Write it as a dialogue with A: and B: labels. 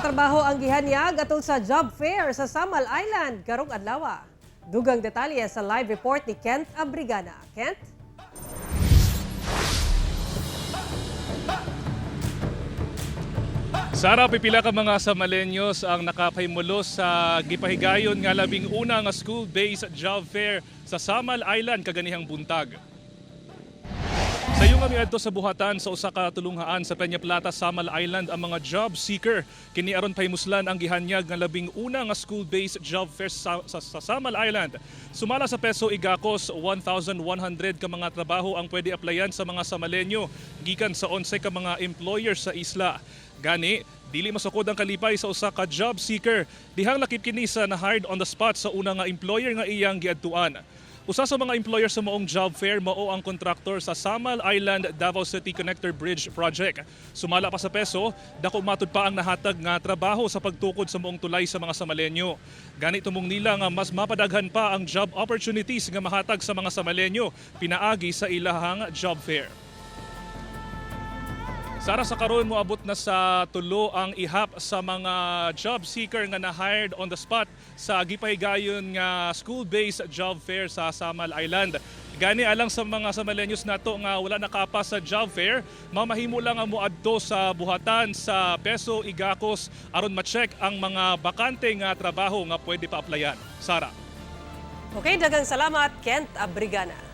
A: Mga trabaho ang gihanyag atol sa job fair sa Samal Island karong adlaw. Dugang detalye sa live report ni Kent Abrigana. Kent?
B: Sara, pipila ka mga Samalenyos ang nakapahimulo sa gipahigayon nga 11 nga school-based job fair sa Samal Island kaganihang buntag. Sayo nga miadto sa buhatan sa usa ka tulunghaan sa Peña Plata, Samal Island ang mga job seeker. Kini aron pahimuslan ang gihanyag nga 11 nga school-based job fair sa Samal Island. Sumala sa PESO Igacos, 1,100 ka mga trabaho ang pwede applyan sa mga Samalenyo gikan sa 11 ka mga employers sa isla. Gani, dili masukod ang kalipay sa usa ka job seeker dihang lakip kini sa na hired on the spot sa una nga employer nga iyang giadtuan. Usa sa mga employer sa maong job fair mao ang kontraktor sa Samal Island Davao City Connector Bridge Project. Sumala pa sa PESO, dako matud pa ang nahatag nga trabaho sa pagtukod sa maong tulay sa mga Samalenyo. Gani tumong nila nga mas mapadaghan pa ang job opportunities nga mahatag sa mga Samalenyo pinaagi sa ilahang job fair. Sara, sa karon moabot na sa 3 ang ihap sa mga job seeker nga na-hired on the spot sa gipahigayon nga school-based job fair sa Samal Island. Gani alang sa mga Samalenyos nato nga wala nakapa sa job fair, mamahimo lang ang moadto sa buhatan sa PESO Igacos aron ma-check ang mga bakante nga trabaho nga pwede pa-applyan. Sara.
A: Okay, daghang salamat, Kent Abrigana.